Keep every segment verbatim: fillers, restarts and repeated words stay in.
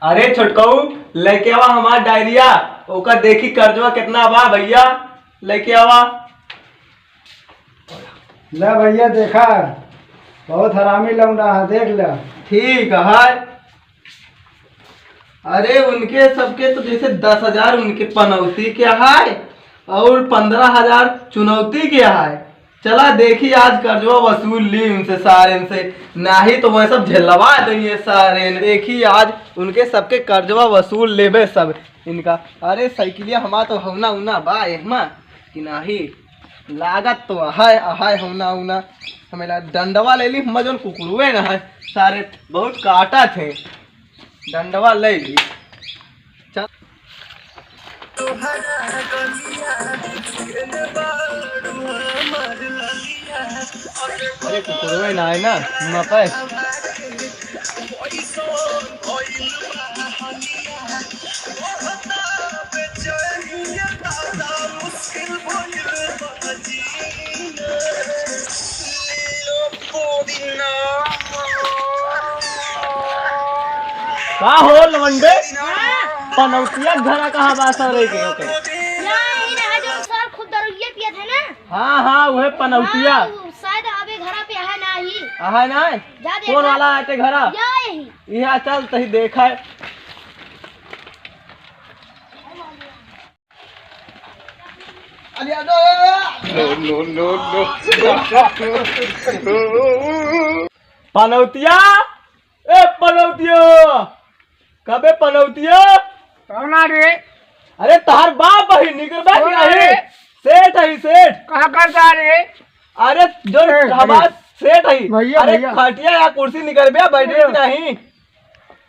अरे छोटकऊ, लेके आवा हमार डायरिया, ओका देखी कर्जवा कितना बा भैया, लेके आवा। ले भैया देखा, बहुत हरामी लौंडा है, देख ले। ठीक है। अरे उनके सबके तो जैसे दस हजार उनके पनौती के है और पन्द्रह हजार चुनौती के है। चला देखी आज कर्जवा वसूल ली उनसे सारेन से, नाही तो वह सब झेलवा देंगे सारेन। देखी आज उनके सबके कर्जवा वसूल लेबे सब इनका। अरे साइकिलिया हमार तो हौना उना बा एहमा कि नाही? लागत तो अहाय अहाय हौना उना। हमेला डंडवा ले ली, हमार जौन कुकुरुए ना है, सारे बहुत काटा थे। डंडवा ले ली। चल। अरे कुकुरवे ना है ना, मकई। का हो लवंडे? हाँ। पनौतिया घरा कहाँ बा सरे के ओके? यही ना है जो सर खूब दरुइया पियत है ना। हाँ, हाँ, उहे पनौतिया। हाँ, उ शायद अबे घरा पे है ना ही। आहे ना? जा देखा। कौन वाला आटे घरा? यही। इहाँ चल तही देखा। No, no, no, no। पनौतिया, ए पनौतिया, कबे पनौतिया? कौन आ रे? अरे तहार बाप ही निकल बैठ कौन आ नहीं। रे? सेठ ही सेठ। कहाँ करता रे? अरे जो ए, हमार अरे। सेठ ही। भैया, अरे भैया। खटिया या कुर्सी निकल बे बैठे ए। नहीं।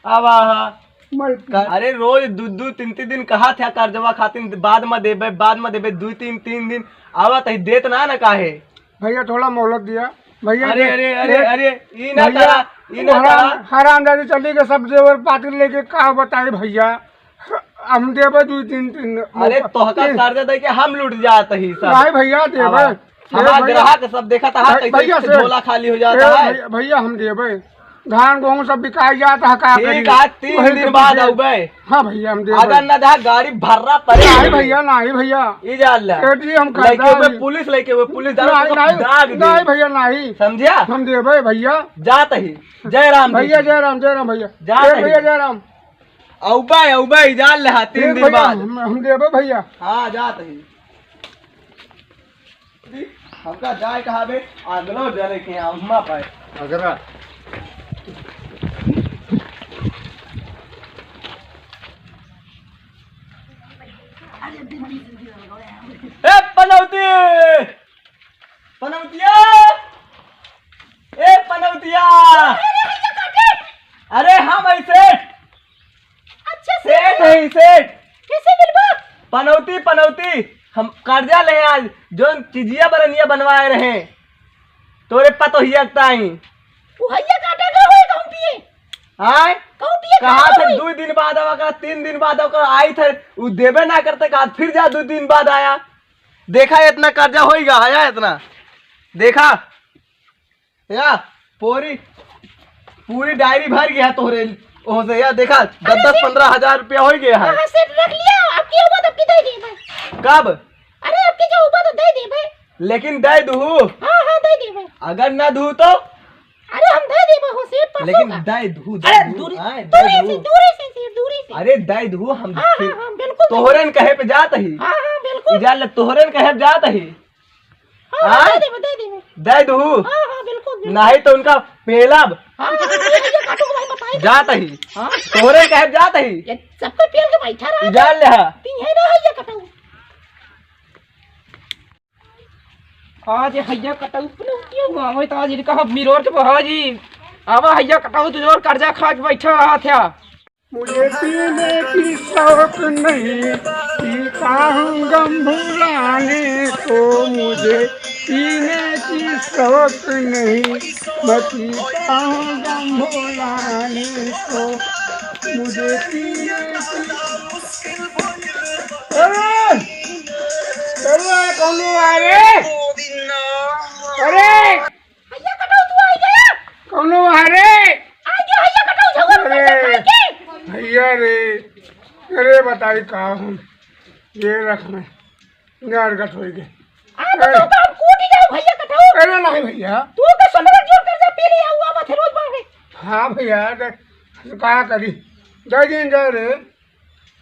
आवा हा। मल- का-, अरे रोज दू दू तीन तीन दिन कहा था कर्जवा खातिर बाद में देबे, बाद में देबे, दू तीन तीन दिन आवत ही देत ना ना काहे? भैया थोड़ा मोहलत दिया भैया। अरे, अरे, अरे, अरे, ई ना भैया, करा, ई ना हराम, करा। हरामजादी चली के सब जेवर पाती लेके का बताई भैया, हम देबे दू तीन दिन अरे मौका। तोहका तीन- कर्जा दे के हम लूट जात ही सब। नहीं भैया देबे। आवा। ए हमार भैया। ग्राहक सब देखत हा, भाई-, कैसे भैया से। झोला खाली हो जात ए है। भैया, भैया, हम देबे। धान, गेहूं सब बिकाई जात है, का ठीक करी? है, तीन वही दिन तो बाद पूछे। आउबे। हाँ भैया, हम देबे। अगर न दहा गाड़ी भर्रा पड़े। नहीं भैया, नहीं भैया। ई जान ले। सेठ जी, हम लइके कर्जा हुए भी पुलिस, लइके हुए पुलिस, दारू नहीं, को नहीं, दाग दे। नहीं भैया, नहीं। समझिया? हम देबे भैया। जात ही। जय राम जी। भैया, जय राम, जय राम भैया। जात ए ही। भैया, जय राम। आउबे, आउबे, ई जान ले, हाँ, तीन ठीक दिन भैया, बाद। हम, हम देबे भैया। हाँ, जात ही। हमका जाए कहा बे, अगलो जने के अम्मा पाए। अगरा। ए, पनौती! पनौतिया! ए, पनौतिया! अरे, हम ऐसे अच्छा, सेठ सेठ। है, सेठ। कैसे मिलबा? पनौती, पनौती, हम कर्जा ले आज, जौन चिजिया बरनिया बनवाए रहे, तोरे पतोहिया के ताई। उ हइया काटा का होए, कहूँ पिए? आय? कहूँ पिए, कहा कहाँ थे होए? दो दिन बाद आवा, कहा तीन दिन बाद आवा, कहा आई थे, उ देबे ना करते, कहा फिर जा दो दिन बाद आया। देखा इतना कर्जा होइगा, आया इतना। देखा। या, पूरी, पूरी डायरी भर गया तोहरे ओह से। या देखा, दस दस पन्द्रह हजार रुपया हो गया है। हाँ, सेठ रख लिया, अब के हुआ तब की दे देबे। कब? अरे, अब के जो हुआ तो दे देबे। लेकिन दे दूँ। हाँ, हाँ, दे देबे। अगर ना दूँ तो? अरे, हम दे देबे हो सेठ, परसों लेकिन का। दे दूँ, अरे, दे दूँ, दूरी, हाँ, दे दूरी से, दूँ। दूरी से, सेठ, दूरी से। अरे, दे दूँ, हम हाँ, फिर हाँ, हाँ, बिल्कुल दे तोहरे न कहे पे जात ही। हाँ, हाँ, बिल्कुल। इजाल ले, तोहरे न कहे पे जात ही। हाँ, हाँ? दे देबे, दे देबे। दे दूँ? हाँ, हाँ, बिल्कुल, बिल्कुल। नहीं तो उनका पेलब। हाँ, हाँ, हाँ, ये काटू को भाई बताई। जात ही। हाँ। तोहरे कहे जात ही। ये सबको पेल के बैठा रहा। जान ले हा। तीन है ना, ये काटू। आज ये हैया कटाऊ पनौतिया हुआ, मैं तो आज इनका हम मिरोर के बहा जी। आवा हैया कटाऊ, तुझे और कर्जा खा के बैठा रहा था। मुझे पीने की शौक नहीं, पीता हूँ गम भुलाने को। मुझे पीने की शौक नहीं, मैं पीता हूँ गम भुलाने को। मुझे पीने की, अरे! अरे, कौनो आ रे? अरे! भैया कटाऊ, तू आ गया? कौनो आ रे? आ गया भैया कटाऊ, झगड़ा अरे, करके। भैया, बताई का हम, ये रख में, नरगत होई गए। आ, तो अरे। तो हम कूटी जाओ भैया कटऊ। अरे नहीं भैया। तू तो सोलह जोर कर्जा पी लिया हुआ माथे रोज मांगे। हाँ भैया, दे, का करी? दे दिन दे रे।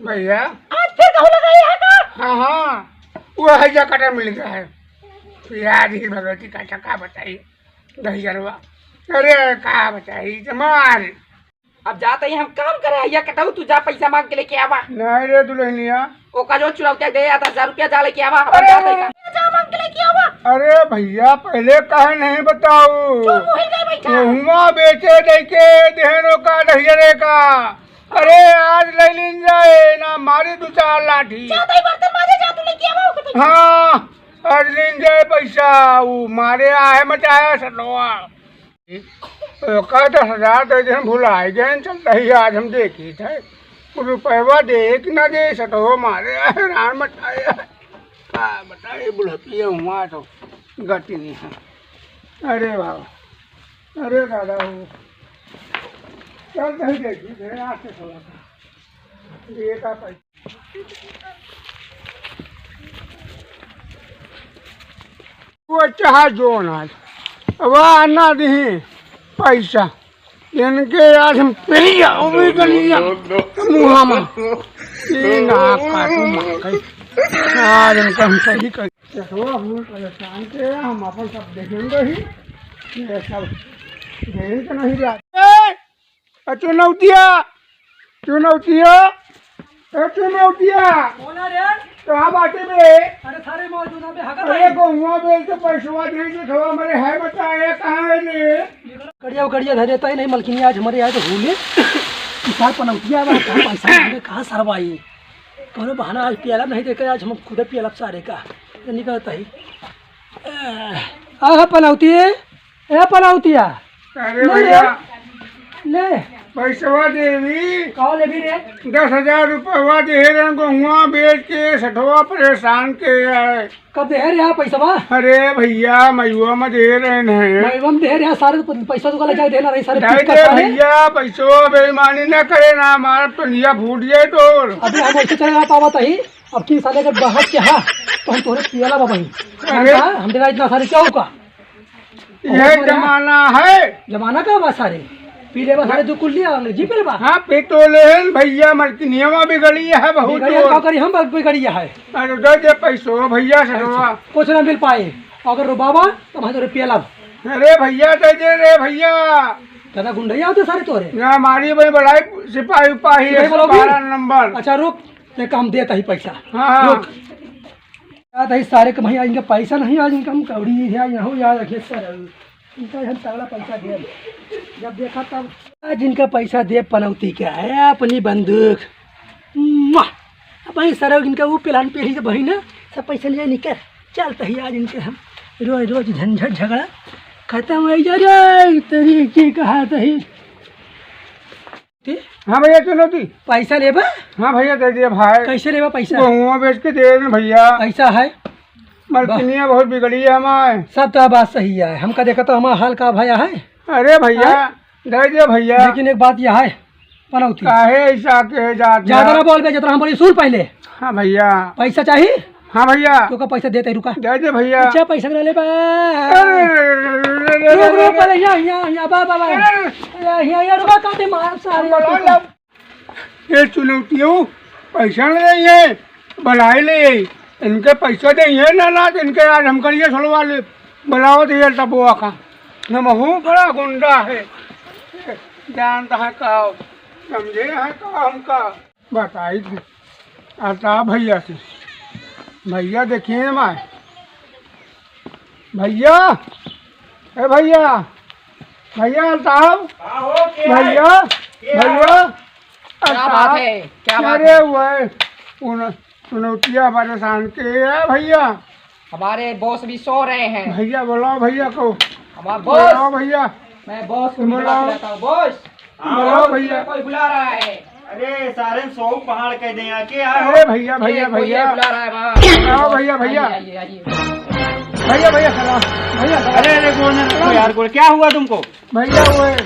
भैया। आज फिर कहू लगा यहाँ का? हाँ, हाँ। वो हैजा कटा मिल गया है। प्याज ही भगवती का चक्का बताई। दहिजरवा। अरे, का बताई? जमार। अब जाते ही हम काम करे, हैजा कटाऊ, तू जा पैसा मांग के लेके आवा। नहीं रे दुल्हनिया। ओका जो चुनौतिया दे, आधा हजार रुपया जा लेके आवा, हम अरे, जाते ही अरे। काम। जा मांग के लेके आवा। अरे भैया, पहले काहे नहीं बताऊ? चुप हो गए बैठा। गेहुआ बेचे दे के देहनो का दहिजरे का। अरे, आज ले लीन जाए ना, मारी दो चार लाठी। जा, तई बर्तन माजे, जा, तू लेके आवा, ओके, तू। हाँ, आज लीन जाए पैसा, वो मारे आहे मचाया सटवा। ओका दस हजार दे दे, हम भुलाए गए, चल रही आज हम देखी थे। वो रुपयवा दे कि ना दे, सटवा मारे आहे, रान मचाया। का बताए, बुढ़पिया हुआ तो गति नहीं है। अरे बाबा, अरे दादा हो, चल कहीं देखी थे, यहाँ से थोड़ा सा। ये का पैसा। वो चाहे जो ना, अब आना दही पैसा, इनके आज हम पेलिया, वो भी गलिया, मुहामा, ये ना काटू मार के, आज इनका हम सही कर। देखो, हम परेशान के, हम अपन सब देखेंगे ही, ये सब देरी तो नहीं जाते। ए, चुनौतिया, चुनौतिया, ए, चुनौतिया। बोला रे। कहाँ बाटे बे? अरे, सारे मौजूद हैं बे, हगत अरे, है। गहुआ बेच के पैसवा दे के थोड़ा हमरे है बता, ए, कहाँ है रे? गड़िया, गड़िया धरे, तय नहीं, मलकिनी आज हमरे आए तो भूले। ई सार पनौतिया बा, कहाँ पैसा मांगे, कहाँ सरवाई? कौनो बहाना आज पियाला नहीं देखे, आज हम खुदे पियाला सारे का। ये निकलता ही। ए, आ, पनौती। ए पलावतिया। अरे ले रे, भैया। ले। पैसवा देवी। का लेबी रे? दस हजार रुपयवा दे रहे, गहुआ बेच के सठवा परेशान के है। कब दे रहे पैसवा? अरे भैया, मयुआ में दे रहे हैं। मयुआ में दे रहे सारे, पैसा तो का ले जाए देना रही सारे दे पिक्का दे सारे। भैया, पैसवा बेईमानी ना करे ना, हमारा पंजिया फूट जाए तोर। अभी हम ऐसे चले ना पावत ही, अब की साले अगर बहस के हा, तो हम तोरे पियाला बाबा ही। अरे। हम, हम तेरा इतना सारे क्या होगा? यह जमाना है। जमाना का बा सारे? पी लेबा सारे दो कुल्ली, अंग्रेजी पी लेबा। हाँ, पी तो लेन भैया, मलकिनिया बिगड़ी है बहुत। बिगड़ी है, का करी हम बिगड़ी है। अरे दे दे पैसो भैया, सठवा। कुछ ना मिल पाए, अगर रुबाबा तो हम रुपया लब। अरे भैया दे दे रे भैया। ज्यादा गुंडैया होते सारे तोरे। ना मारी भाई बड़ाई सिपाही उपाही सिपाही है, बोलो भी। बारह नंबर। अच्छा रुक, ते काम देता ही पैसा। हाँ, हाँ। रुक। याद है सारे के भैया, इनका पैसा नहीं, आज इनका हम कौड़ी है, यहाँ याद रखिए सर, इनका हम तगड़ा पैसा दे। जब देखा तब आज इनका पैसा दे पनौती का है अपनी बंदूक। मुआ! अब भाई सर इनका वो प्लान पे ही तो बहिना सब पैसा ले निकल चलता ही आज इनके हम रोज रोज झंझट झगड़ा खत्म हो जा रे। तेरी की कहा तही। हाँ भैया, चलो दी। पैसा लेबा? हाँ भैया, दे दिया भाई। कैसे लेबा पैसा? गहुआ बेच के दे देन भैया। पैसा है? मलकिनिया बहुत बिगड़ी है हमारे। सब तो बात सही है, हमका देखा तो हमारा हाल का भया है। अरे भैया, हैं? दे दिया भैया। लेकिन एक बात यह है, पनौती। काहे ऐसा के जात ज्यादा है? ना बोल बे, जितना हम बोली सुन पहले। हाँ भैया। पैसा चाहिए? हाँ भैया। तो का पैसा देते रुका। दे दे भैया। अच्छा पैसा ना ले बा। अरे, रुक, रुक, पहले यहाँ, यहाँ, यहाँ, बा, बा, बा। अरे। यहाँ, यहाँ, यहाँ, रुका, काटे मार सारे। बोलो ना। ये चुनौतियों, पैसा नहीं है, बनाए ले। इनके पैसा दे, ये ना, ना, इनके आज हम करिए सलवा ले। बुलाओ तो ये तबुआ का। हम हूँ बड़ा गुंडा है। जानता है का, समझे है का हमका। बताई थी अल्ताफ भैया से। भैया देखिए ना भाई। भैया, ए भैया, भैया अल्ताफ, का हो, के भैया, है? के भैया, है? क्या अल्ताफ, बात है? क्या बात अरे है? वो है, उन-, चुनौतिया परेशान के है भैया। हमारे बॉस भी सो रहे हैं। भैया बुलाओ भैया को। हमारा बॉस। बुलाओ भैया। मैं बॉस को बुलाओ। बुला के लाता हूँ, बॉस। हाँ, बुलाओ भैया। कोई बुला रहा है। अरे, सारे सौ पहाड़ कह दे, यहाँ के आए हो? अरे भैया, भैया, ये कोई भैया। ये बुला रहा है, हाँ। आओ भैया, भैया। आइए, आइए, आइए। भैया, भैया, सलाम। भैया, सलाम। अरे, अरे, गोल ना रखो यार, गोल। क्या हुआ तुमको? भैया, वो है,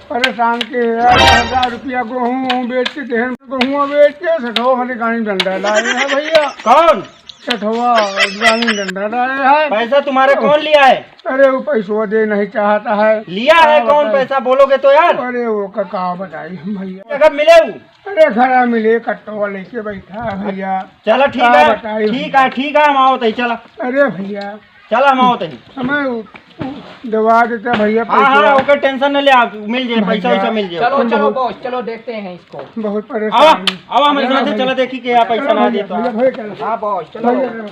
परेशान के यार, दस हजार रुपया गेहूं, गेहूं बेच के, गेहूं, गेहूं बेच के सेठवा हमारे गाड़ी डंडा लाए हैं भैया। कौन? सेठवा गाड़ी डंडा लाए हैं। पैसा तुम्हारा कौन लिया है? अरे वो पैसवा दे नहीं चाहता है। लिया है कौन पैसा, बोलोगे तो यार। अरे वो का, का बताई हम भैया। कब मिले वो? अरे घरा मिले, कट्टवा लेके बैठा है भैया। चला ठीक है, ठीक है, ठीक है, हम आवत ही, चला। अरे भैया, चला, हम आवत ही। हमें उ, उ, दवा देता भैया, हाँ, हाँ, पैसा। ओकर tension न ले, आप मिल जाए, पैसा भैया। वैसा मिल जाए। चलो, चलो बहुत, boss, चलो देखते हैं इसको। बहुत परेशान आवा, है। आवा हमारे साथ, भैया, चला देखी कि यहाँ पैसा ना भैया, देता। भैया, भैया, चलो। हाँ, boss, चलो। भैया, चलो।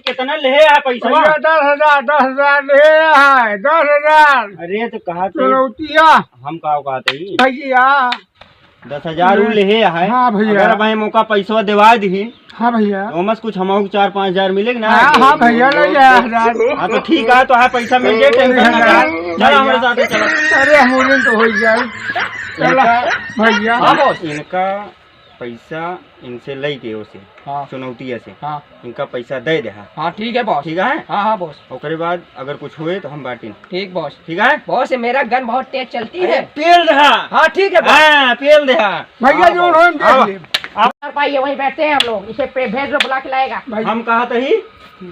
कितना ले है पैसा? भैया, दस हजार, दस हजार ले है, दस हजार। अरे, तो कहा तो चुनौतिया। हम का कहते ही? भैया, दस हजार उ लेहे है। हाँ भैया। अगर भाई मौका पैसवा देवा दी, हाँ भैया। तो ओमस कुछ हमहू के चार पाँच हजार मिले कि ना? हाँ, हाँ भैया, ले ले हजार। हाँ, तो ठीक है, तो है पैसा मिल जाए, tension ना ले। चला हमारे साथ, चला। अरे, हमरे तो हो जाए। चला इनका, भैया। हाँ, boss। इनका पैसा इनसे लई के ओसे, हाँ। चुनौतिया से। हाँ। इनका पैसा दे दे, हाँ। हाँ, ठीक है, boss। ठीक है? हाँ, हाँ, boss। ओकरे बाद अगर कुछ हुए तो हम बाटिन। ठीक, boss। ठीक है? Boss, ये मेरा gun बहुत तेज चलती है। पेल दे, हाँ। हाँ, ठीक है, boss। हाँ, पेल दे, हाँ। भैया, हाँ, जो boss। हम देख ले। आप पाइए, वहीं बैठते हैं हम लोग। इसे पे-, भेज दो, बुला के लाएगा। भाई। हम कहा तही,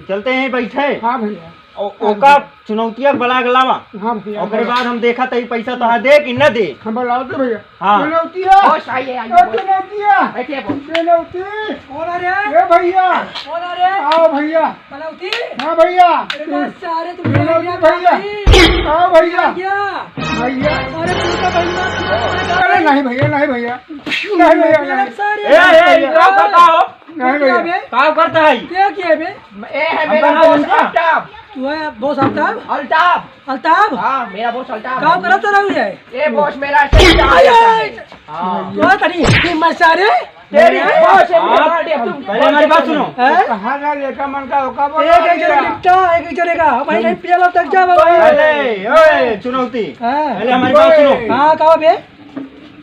चलते हैं, बैठे। हाँ, भैया। ओ-, हाँ, ओका भैया। चुनौतिया के बुला के लावा। हाँ, भैया, ओकरे बोलो। बाद हम देखा तही पैसा तोहा दे कि न दे। हम बुलाओ तो भैया। हाँ। चुनौतिया। Boss, आइए, आइए, ओ, boss। चुनौतिया। बैठिए, boss। चुनौती। कौन आ रहा है? ए भैया। कौन आ रहा है? आओ भैया। मनौती? हाँ भैया। अरे बस सारे तुम मनौती भैया। आओ भैया। क्या? भैया। अरे तू तो भैया। अरे नहीं भैया, नहीं भैया। नहीं भैया, नहीं। सारे ए, ए, इनका बताओ। नहीं भैया। क्या बे? का करता है? क्या किया बे? ए है मेरा boss अल्ताफ। तू है boss अल्ताफ? अल्ताफ। अल्ताफ? हाँ, मेरा boss अल्ताफ है। का करत रहू है? ए boss मेरा अल्ताफ है। हाँ। तू है तनी हिम्मत सारे? तेरी boss है, मुझे मार दिया तुम। पहले हमारी बात सुनो। हैं? कहाँ का लेखा मन का होका बोला एक, एक जने का निपटा, एक, एक जने का। भाई नहीं पिया लो तक जा बाबा। पहले, ओए, चुनौती। हाँ। पहले हमारी बात सुनो। हाँ, कहो बे।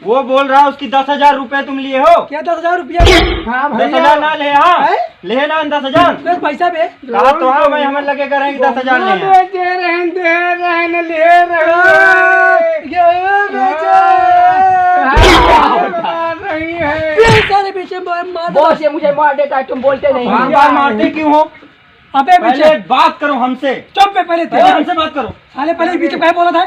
वो बोल रहा है उसकी दस हजार रुपए तुम लिए हो। क्या दस हजार रुपया? हाँ भैया। दस हजार ना ले, हाँ? हैं? ले ना दस हजार। बस पैसा बे। कहा तो हाँ, मैं हमें लगे कर रहे हैं कि दस हजार ले हैं। दे रहे हैं, दे रहे हैं, ले रहे हैं। ये बेचारे। हाँ, मार रही है। ये सारे पीछे मार, मार। Boss, ये मुझे मार देता है, तुम बोलते नहीं। बार बार मारते क्यों हो? अबे पहले पीछे बात करो हमसे। चुप बे, पहले पहले तेरे हमसे बात करो। साले पहले पीछे क्या बोला था?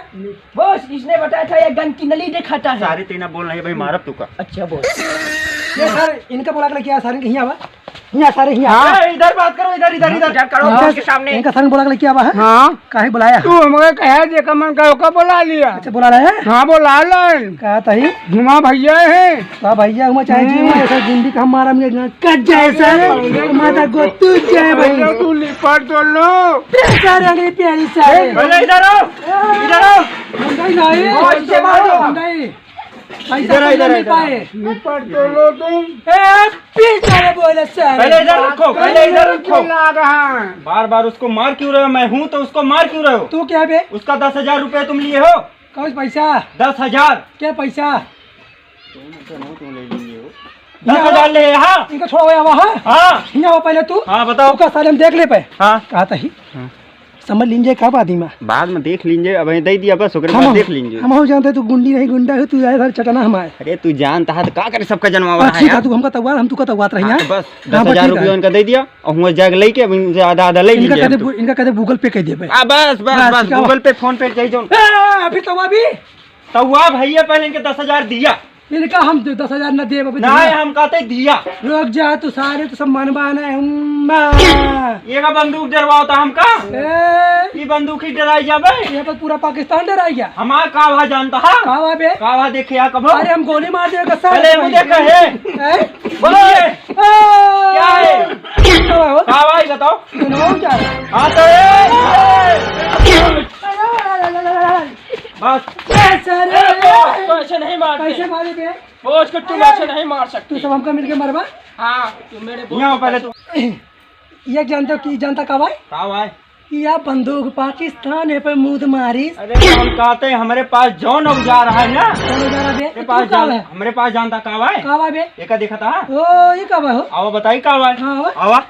Boss, इसने बताया था ये gun की नली दिखाता है। सारे तेना बोल रहे भाई, मारब तू का। अच्छा boss। ये सर, इनका बोला के क्या सारे कहीं आवा? यहाँ सारे यहाँ। हाँ। ए, इधर बात करो, इधर, इधर, इधर। इधर करो, हाँ। Boss के सामने। इनका सारे बोला के क्या आवा है? हाँ। काहे बुलाया? तू हमका कहा जे का मन का ओका बुला लिया। अच्छा, बुला रहे हैं? हाँ, बुला लें। कहा तही? हुमा भैया है। का भैया हुमा चाहे जी हुमा, हम्म। ऐसा गुंडी का हम मारा मिया ना कट जाए सर। अरे, माता गो तू जाए भाई। अरे, तू लिपट तो लो। प्यारी सारे, अरे प्यारी सारे। पहले इधर आओ, इधर आओ। नहीं, नहीं। ओ, इसे मारो। नहीं। पैसा इधर आ, तो इधर आ, नहीं इधर आ। पाए। लिपट तो लो तुम। ए, पीछे रे बोले सारे। पहले इधर रखो, पहले इधर रखो। क्यों ला रहा है? बार बार उसको मार क्यों रहे हो? मैं हूँ तो उसको मार क्यों रहे हो? तू क्या बे? उसका दस हजार रुपये तुम लिए हो। कौन पैसा? दस हजार। क्या पैसा? तुम तो नहीं, तुम ले लेंगे हो। दस हजार ले, हाँ। इनका छोड़ा हुआ, हाँ? हाँ। यहाँ हो पहले तू। हाँ, बताओ। ओका सारे हम देख ले पे। हाँ। कहा तही? हाँ। समझ लीजिए का बात ही में। बाद में देख लीजिए, अब दे दिया बस, ओकरे हम बाद हो, देख लीजिए। हम हो जानते तू गुंडी नहीं गुंडा हो, तू आए घर चटना हमारे। अरे तू जानता है तो का करे, सबका जनवावा हाँ, है ठीक है, यार। तू हमका तवार, हम तू का तवार रही हाँ, हैं? तो बस हाँ, दस हजार ठीक है। रुपया उनका दे दिया और हुआ जाके लेके अब इनसे आधा आधा ले इनका लीजिए कदे हम तो। गू-, इनका कदे Google Pay कर दे पे। आ, बस, बस, बस, बस, ठीक है। Google Pay, PhonePe, जाई जाओ। ए, ए, ए, फिर तवा भी? तवा भैया पहले इनके दस हजार दिया। इनका हम दे-, दस हजार न देब अभी नहीं, दिया। हम कहते दिया। रुक जा, तू सारे तो सब मनवा ना है, उम्मा। ये का बंदूक डरवाओ था हमका? ए। ये बंदूक ही डराई जाबे? ये पर पूरा पाकिस्तान डराई गया। हमार का भा जानता है? का भा बे? का भा देखे या कबो? अरे हम गोली मार देगा सारे पहले वो भाई। देखा है। हैं? बोलो रे। ए। क्या है? क्या हो? का भा ये बताओ? सुनाओ क्या? हाँ तो ए, ए। बस। ए, सर, ए, ए, boss, तो ऐसे नहीं मारते। कैसे मारे बे? Boss को तुम ऐसे नहीं मार सकते। तू सब हमका मिलके मरबा? हाँ, तू मेरे boss यहाँ को पहले तू। ये जानते हो कि जानता का भाई? का भाई? या बंदूक पाकिस्तान है पे मूद मारिस। अरे, हम कहते हैं, हमारे पास जौन औजार है ना, कौन औजार है बे? मेरे पास तू का जान-, है? हमारे पास जानता का भाई? का भाई बे? ये का देखा था? ओ, ये का भाई हो? आवा बताई का भाई? हाँ, आवा। आवा।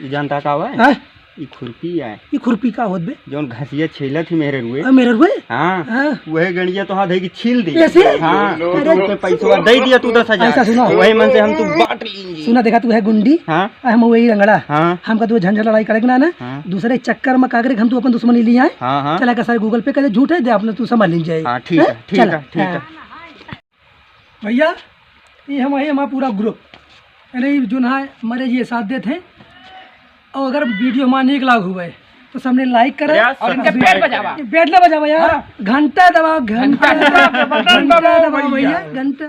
ये जानता का भाई? हाँ? ई खुरपी आय। ई खुरपी का होत बे? जौन घसिया छीलत ही मेहररुए। आ, मेहररुए? हाँ। हाँ। वही गंडिया तो हाथ है कि छील दी। ऐसे? हाँ। अरे। तू के पैसवा दे दिया तू दस हजार। ऐसा सुना। वही मन से हम तू बांट लीन जी। सुना, देखा तू है गुंडी। हाँ। आ हम वही रंगड़ा। हाँ। हमका तू झंझट लड़ाई करेक ना ना। हाँ। दूसरे चक्कर में का करे हम तू अपन दुश्मनी लिया है। हाँ, हाँ। चला का सारे Google Pay कर दे, झूठ है दे, अपने तू संभाल लीन जाए। हाँ, ठीक है, हैं? ठीक चला। है, ठीक हाँ। है। भैया, ये हम, ये हमारा पूरा group, अरे, ये जो ना है, हमारे ये साथ देत हैं। और अगर video हमारा नीक लाग हुआ है, तो सबने like करा। अरे यार, और इनके subscribe bell बजावा। Bell ना बजावा यार, हाँ। घंटा दबावा, घंटा घंटा दबावा, दबावा, बटन घंटा दबावा दबावा भैया, भैया। घंटा।